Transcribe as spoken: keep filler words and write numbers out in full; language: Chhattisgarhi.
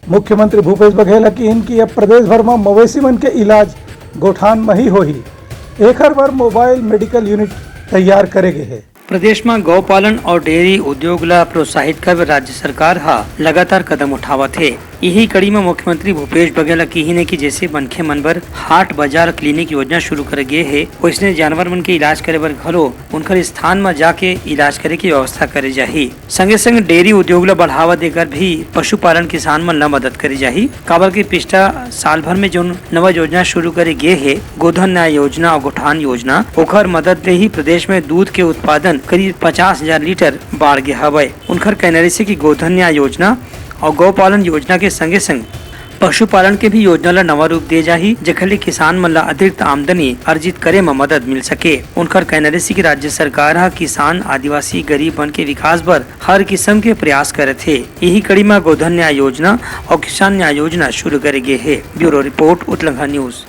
मुख्यमंत्री भूपेश बघेल ह किहिन कि अब प्रदेश भर म मवेशी मन के इलाज गोठान म ही होही। एखर बर मोबाइल मेडिकल यूनिट तैयार करे गे हे। प्रदेश म गौ पालन और डेयरी उद्योग ला प्रोत्साहित करे बर राज्य सरकार ह लगातार कदम उठावत हे। इही कड़ी म मुख्यमंत्री भूपेश बघेल ह किहिन हे कि जैसे मनखे मन बर हाट बाजार क्लिनिक योजना शुरू करे गे हे, वैसने जानवर मन के इलाज करे बर घलो उनकर स्थान म जाके इलाज करे के व्यवस्था करे जाही। संगे संग डेयरी उद्योग ला बढ़ावा देकर भी पशुपालन किसान मन ला मदद करे जाही, काबर के पिछला साल भर में जोन नवा योजना शुरू करे गे हे, गोधन न्याय योजना और गोठान योजना, ओखर मदद ले ही प्रदेश में दूध के उत्पादन करीब पचास हजार लीटर बाढ़ गे हवय। उनकर कहना रहिसे कि गोधन न्याय योजना और गौ पालन योजना के संगे संग पशुपालन के भी योजना ला नवा रूप दिए जाही, जेखर ले किसान मन ला अतिरिक्त आमदनी अर्जित करे म मदद मिल सके। उनकर कहना रहिसे कि राज्य सरकार ह किसान, आदिवासी, गरीब मन के विकास बर हर किस्म के प्रयास करत हे। यही कड़ी म गोधन न्याय योजना और किसान न्याय योजना शुरू करे गे हे। Bureau report, Utlangha news.